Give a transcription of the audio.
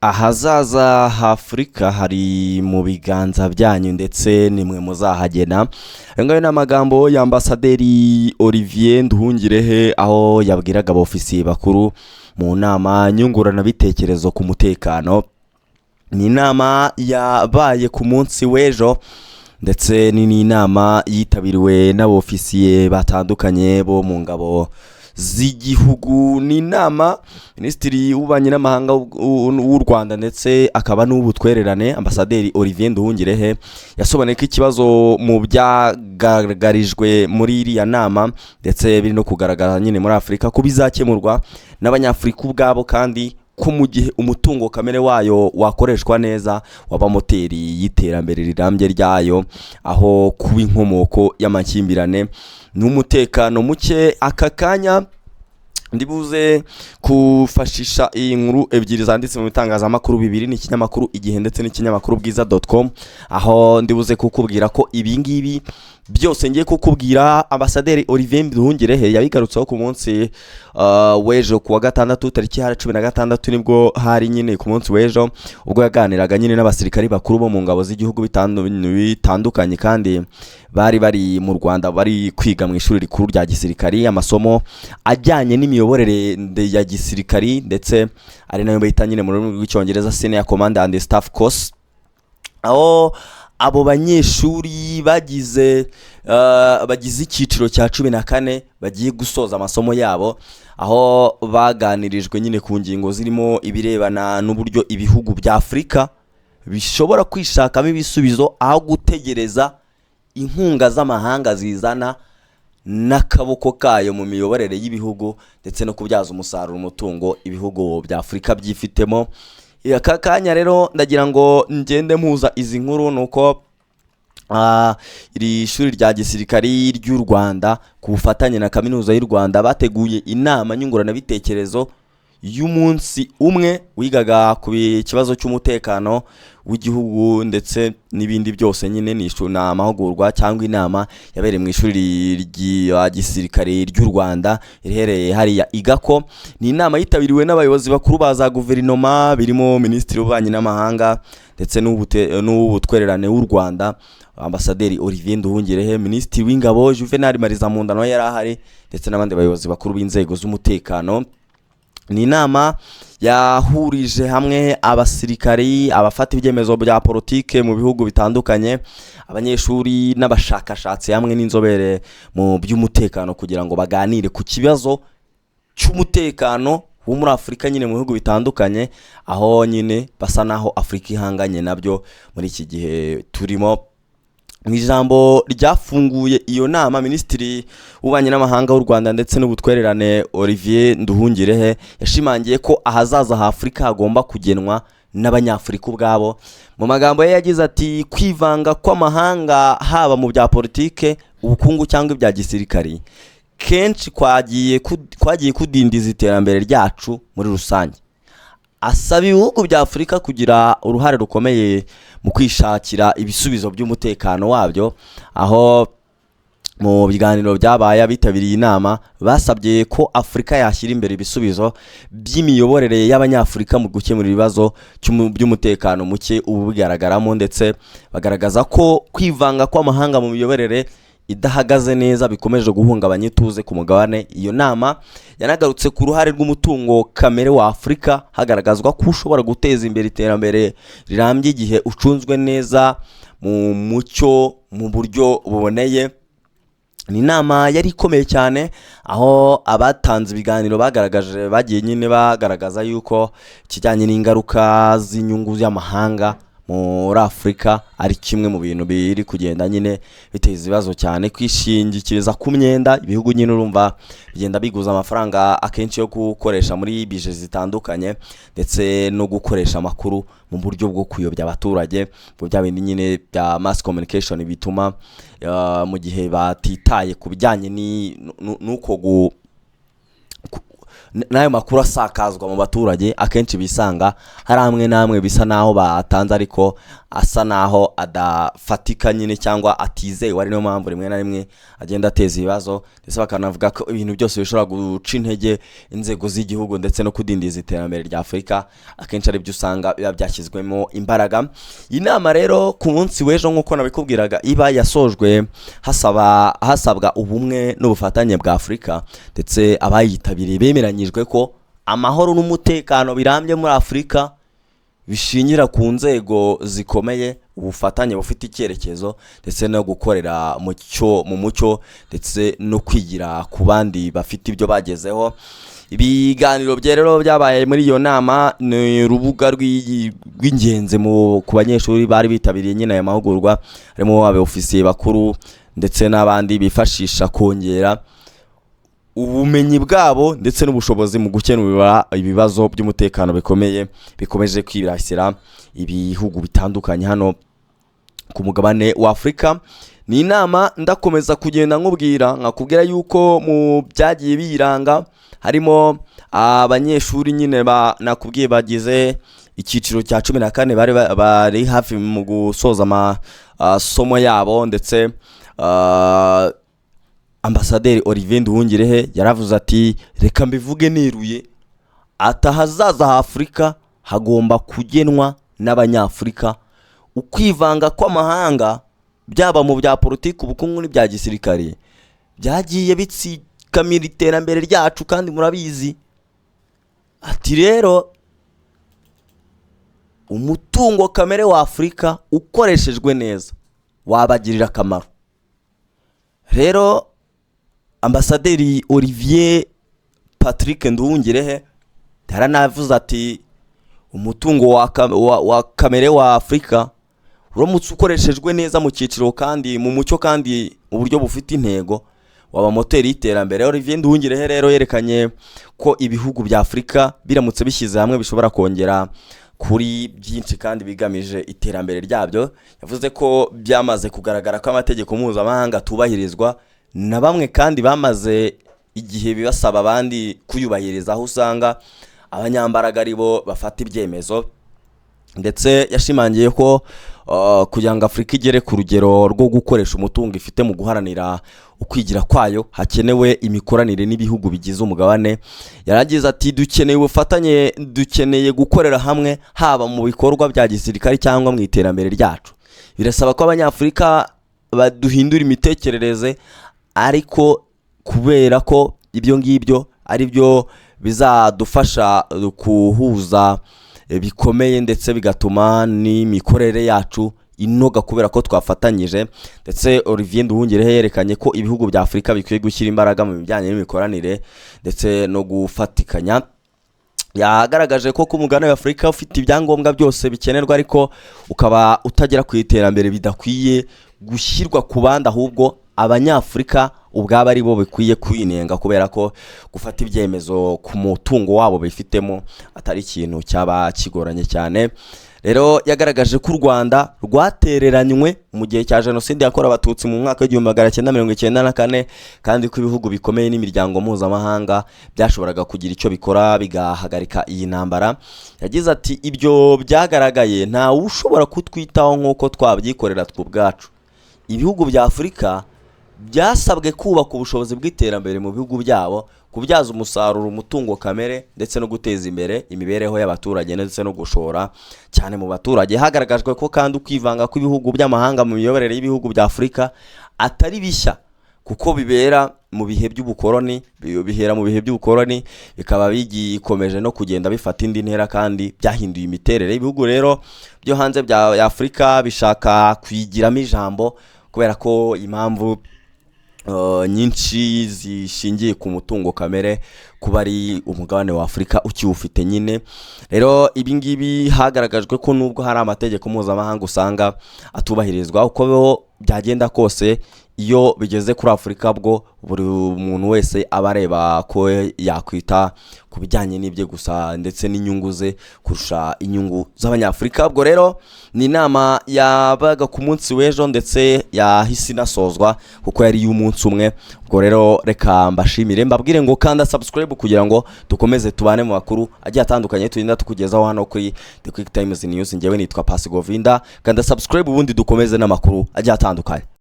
Ahazaza h'Afurika hari mu biganza byanyu ndetse nimwe muzahagena. Ayo ngayo ni amagambo ya Ambasaderi Olivier Nduhungirehe, aho yabwiraga abofisiye bakuru mu nama nyunguranabitekerezo ku mutekano. Ni inama yabaye ku munsi w'ejo, ndetse ni n'inama yitabiriwe n'abofisiye batandukanye bo mu ngabo z'igihugu. Ni inama Minisitiri w'Ububanyi n'Amahanga w'u Rwanda ndetse akaba n'uw'Ubutwererane, Ambasaderi Olivier Nduhungirehe, yasobanuye ko ikibazo mu byagaragarijwe muri iriya nama ndetse biri no kugaragara nyine muri Afurika, ko bizakemurwa n'Abanyafurika ubwabo, kandi ko mu gihe umutungo kamere wayo wakoreshwa neza waba moteri y'iterambere rirambye ryayo, aho kuba inkomoko y'amakimbirane n'umutekano muke. Aka kanya ndibuze kufashisha iyi nkuru ebyiri zanditse mu bitangazamakuru bibiri, ni ikinyamakuru Igihe ndetse n'ikinyamakuru Bwiza.com, aho ndibuze kukubwira ko ibi ngibi byose ngiye kukubwira Ambasaderi Olivier Nduhungirehe yabigarutseho ku munsi w'ejo ku wa gatandatu, tariki ya 16, nibwo hari nyine ku munsi w'ejo, ubwo yaganiraga nyine n'abasirikari bakuru bo mu ngabo z'igihugu bitandukanye, kandi bari bari mu Rwanda bari kwiga mu ishuri rikuru rya gisirikari amasomo ajyanye n'imiyoborere ya gisirikari, ndetse ari nayo bita nyine mu rurimi rw'Icyongereza Senior Command and Staff Course, aho abo banyeshuri bagize icyiciro cya 14 bagiye gusoza amasomo yabo, aho baganirijwe nyine ku ngingo zirimo ibirebana n'uburyo ibihugu bya Afurika bishobora kwishakamo ibisubizo aho gutegereza inkunga z'amahanga zizana n'akaboko kayo mu miyoborere y'ibihugu, ndetse no kubyaza umusaruro umutungo ibihugu bya Afurika byifitemo. Aka kanya rero ndagira ngo ngende mpuza izi nkuru, ni uko iri shuri rya gisirikari ry'u Rwanda ku bufatanye na Kaminuza y'u Rwanda bateguye inama nyunguranabitekerezo y'umunsi umwe wigaga ku kibazo cy'umutekano w'igihugu ndetse n'ibindi byose nyine. Ni amahugurwa cyangwa inama yabereye mu ishuri rya gisirikare ry'u Rwanda riherereye hariya i Gako. Ni inama yitabiriwe n'abayobozi bakuru ba za guverinoma, birimo Minisitiri w'Ububanyi n'Amahanga ndetse n'uw'Ubutwererane w'u Rwanda, Ambasaderi Olivier Nduhungirehe, Minisitiri w'Ingabo Juvenal Marizamunda nawe yari ahari, ndetse n'abandi bayobozi bakuru b'inzego z'umutekano. Ni inama yahurije hamwe abasirikari, abafata ibyemezo bya politike mu bihugu bitandukanye, abanyeshuri n'abashakashatsi hamwe n'inzobere mu by'umutekano, kugira ngo baganire ku kibazo cy'umutekano wo muri Afurika nyine mu bihugu bitandukanye, aho nyine basa naho Afurika ihanganye nabyo muri iki gihe turimo. Mu ijambo ryafunguye iyo nama, Minisitiri w'Ububanyi n'Amahanga w'u Rwanda ndetse n'Ubutwererane, Olivier Nduhungirehe, yashimangiye ko ahazaza ha Afurika hagomba kugenwa n'Abanyafurika ubwabo. Mu magambo ye yagize ati: "Kwivanga kw'amahanga, haba mu bya politike, ubukungu cyangwa ibya gisirikari, kenshi kwagiye kudindiza iterambere ryacu muri rusange." Asaba ibihugu bya Afurika kugira uruhare rukomeye mu kwishakira ibisubizo by'umutekano wabyo, aho mu biganiro byabaye abitabiriye inama basabye ko Afurika yashyira imbere ibisubizo by'imiyoborere y'Abanyafurika mu gukemura ibibazo by'umutekano muke ubu bigaragaramo, ndetse bagaragaza ko kwivanga kw'amahanga mu miyoborere idahagaze neza bikomeje guhungabanya ituze ku mugabane. Iyo nama yanagarutse ku ruhare rw'umutungo kamere wa Afurika, hagaragazwa ko ushobora guteza imbere iterambere rirambye igihe ucunzwe neza mu mucyo, mu buryo buboneye. Ni inama yari ikomeye cyane, aho abatanze ibiganiro bagaragaje, bagiye nyine bagaragaza yuko ikijyanye n'ingaruka z'inyungu z'amahanga muri Afurika ari kimwe mu bintu biri kugenda nyine biteza ibibazo cyane. Kwishingikiriza ku myenda, ibihugu nyine urumva bigenda biguza amafaranga akenshi yo gukoresha muri budget zitandukanye, ndetse no gukoresha amakuru mu buryo bwo kuyobya abaturage mu bya bindi nyine bya mass communication, bituma mu gihe batitaye ku bijyanye n'uko n'ayo makuru asakazwa mu baturage akenshi bisanga hari amwe n'amwe bisa n'aho batanze ariko asa n'aho adafatika nyine cyangwa atizewe, ari niyo mpamvu rimwe na rimwe agenda ateza ibibazo. Ndetse bakanavuga ko ibintu byose bishobora guca intege inzego z'igihugu ndetse no kudindiza iterambere rya Afurika akenshi aribyo usanga biba byashyizwemo imbaraga. Iyi nama rero ku munsi w'ejo, nk'uko nabikubwiraga, iba yasojwe hasabwa ubumwe n'ubufatanye bwa Afurika, ndetse abayitabiriye bemeranyijwe ko amahoro n'umutekano birambye muri Afurika bishingira ku nzego zikomeye, ubufatanye bufite icyerekezo, ndetse no gukorera mu mucyo, ndetse no kwigira ku bandi bafite ibyo bagezeho. Ibiganiro bye rero byabaye muri iyo nama ni urubuga rw'ingenzi ku banyeshuri bari bitabiriye nyine aya mahugurwa, harimo abofisiye bakuru ndetse n'abandi bifashisha kongera ubumenyi bwabo ndetse n'ubushobozi mu gukemura ibibazo by'umutekano bikomeye bikomeje kwibasira ibihugu bitandukanye hano ku mugabane wa Afurika. Ni inama ndakomeza kugenda nkubwira, nkakubwira yuko mu byagiye biyiranga harimo abanyeshuri nyine nakubwiye bagize icyiciro cya 14 bari hafi mu gusoza amasomo yabo. Ndetse Ambasaderi Olivier Nduhungirehe yaravuze ati: "Reka mbivuge neruye," ati: "ahazaza ha Afurika hagomba kugenwa n'Abanyafurika. Ukwivanga kw'amahanga, byaba mu bya politiki, ubukungu n'ibya gisirikare, byagiye bitsikamira iterambere ryacu kandi murabizi." Ati: "Rero umutungo kamere wa Afurika ukoreshejwe neza wabagirira akamaro." Rero Ambasaderi Olivier Patrick Nduhungirehe yaranavuze ati: "Umutungo wa kamere wa Afurika uramutse ukoreshejwe neza mu cyiciro kandi mu mucyo kandi mu buryo bufite intego, waba moteri y'iterambere." Olivier Nduhungirehe rero yerekanye ko ibihugu bya Afurika biramutse bishyize hamwe bishobora kongera kuri byinshi kandi bigamije iterambere ryabyo. Yavuze ko byamaze kugaragara ko amategeko mpuzamahanga atubahirizwa na bamwe kandi bamaze igihe bibasaba abandi kuyubahiriza, aho usanga abanyambaraga ari bo bafata ibyemezo. Ndetse yashimangiye ko kugira ngo Afurika igere ku rugero rwo gukoresha umutungo ifite mu guharanira ukwigira kwayo, hakenewe imikoranire n'ibihugu bigize umugabane. Yaragize ati: "Dukeneye ubufatanye, dukeneye gukorera hamwe, haba mu bikorwa bya gisirikare cyangwa mu iterambere ryacu. Birasaba ko Abanyafurika baduhindura imitekerereze, ariko kubera ko ibyo ngibyo ari byo bizadufasha guhuza bikomeye ndetse bigatuma n'imikorere yacu inoga kubera ko twafatanyije." Ndetse Olivier Nduhungirehe yerekanye ko ibihugu bya Afurika bikwiye gushyira imbaraga mu bijyanye n'imikoranire ndetse no gufatikanya. Yagaragaje ko umugabane wa Afurika ufite ibyangombwa byose bikenerwa, ariko ukaba utagera ku iterambere, bidakwiye gushyirwa ku bandi, ahubwo Abanyafurika ubwabo ari bo bikwiye kwinenga, kubera ko gufata ibyemezo ku mutungo wabo bifitemo atari ikintu cyaba kigoranye cyane. Rero yagaragaje ko u Rwanda rwatereranywe mu gihe cya Jenoside yakorewe Abatutsi mu mwaka w'1994, kandi ko ibihugu bikomeye n'imiryango mpuzamahanga byashoboraga kugira icyo bikora bigahagarika iyi ntambara. Yagize ati: "Ibyo byagaragaye, ntawe ushobora kutwitaho nk'uko twabyikorera twe ubwacu. Ibihugu bya Afurika byasabwe kubaka ubushobozi bw'iterambere mu bihugu byabo, kubyaza umusaruro umutungo kamere, ndetse no guteza imbere imibereho y'abaturage, ndetse no gushora cyane mu baturage." Hagaragajwe ko kandi ukwivanga kw'ibihugu by'amahanga mu miyoborere y'ibihugu bya Afurika atari bishya, kuko bibera mu bihe by'ubukoroni, bihera mu bihe by'ubukoroni, bikaba bigikomeje no kugenda bifata indi ntera kandi byahinduye imiterere. Ibihugu rero byo hanze bya Afurika bishaka kuyigiramo ijambo kubera ko impamvu nyinshi zishingiye ku mutungo kamere, kuba ari umugabane wa Afurika ukiwufite nyine. Rero ibi ngibi hagaragajwe ko nubwo hari amategeko mpuzamahanga usanga atubahirizwa, uko byagenda kose. Iyo bigeze kuri Afurika bwo buri muntu wese aba areba ko yakwita ku bijyanye n'ibye gusa ndetse n'inyungu ze kurusha inyungu z'Abanyafurika. Ubwo rero ni inama yabaga ku munsi w'ejo ndetse yahise inasozwa kuko yari iy'umunsi umwe. Ubwo rero reka mbashimire, mbabwire ngo kanda subscribe kugira ngo dukomeze tubane mu makuru agiye atandukanye tugenda tukugezaho hano kuri The Quick Times News. Ngewe nitwa Pasi Govinda. Kanda subscribe ubundi dukomeze n'amakuru agiye atandukanye.